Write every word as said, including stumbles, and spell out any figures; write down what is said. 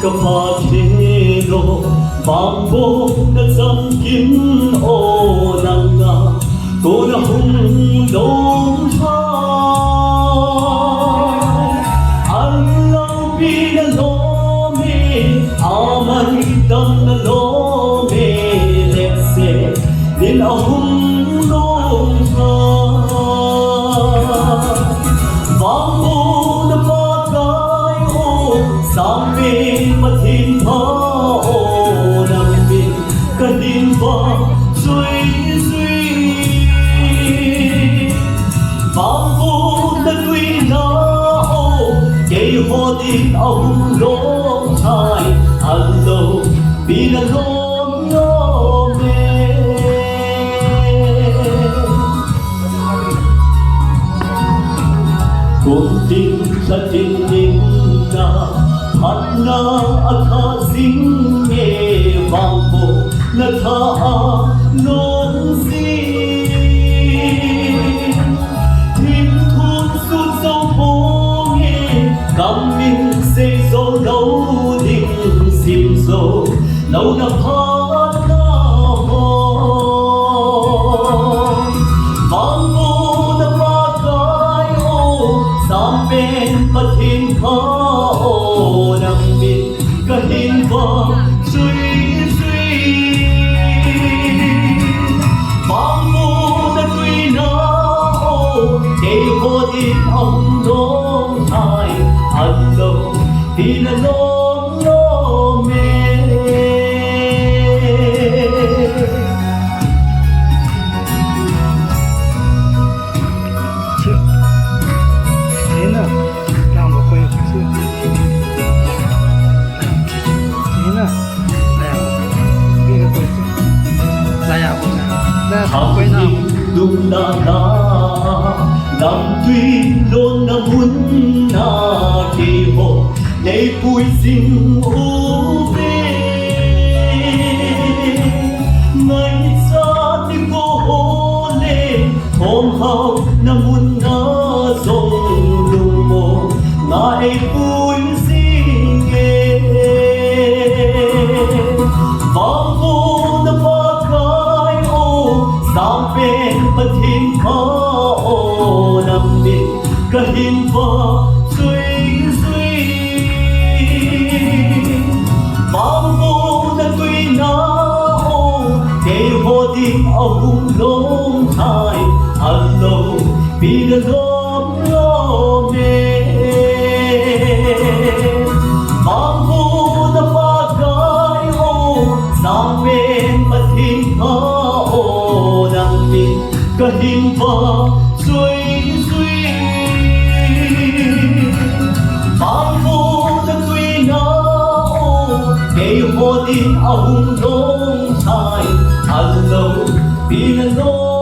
Ka Pathen o, vangbohna chamkim o nanga kona hung lom lha. An lopi na lom e, aman tam na lom e, letse nin ahung lom lha. Vangbohna Pakai o, Sangpen Pathen pha o, nang min kahin vah jui jui. Vangbohna tuina o, keiho din ahung lom lha e, an lopi na lom lom e. Kum tin lha tin in na phatna a thah jing e, vangbohna thah a lom jing. Thim thun sut jou pong e, kam min sei jou lou ding, sim jou lou na phatna ho. Vangbohna Pakai o, Sangpen Pathen pha o, nang min kahin vah jui jui. Vangbohna tuina o, keiho din ahung lom lha e, an lopi na lom lom e. Ina, nang ba koi. Ina. Laya ko na. Laya ko na. Laya ko na. Thangthing dungdana, lamtui lonna munna keiho nei pui jing uve. Ngaichat nikho ho le, thomhaona munna jong lungmong na ei pui jing e. Vangbohna Pakai o, Sangpen Pathen pha o, nang min kahin vah jui jui. Vangbohna tuina o, keiho din ahung lom lha e, an lopi na lom lom e. Vangbohna Pakai o, Sangpen Pathen pha o, nang min kahin vah jui jui. Vangbohna tuina o, keiho din ahung lom lha e, an lopi na lom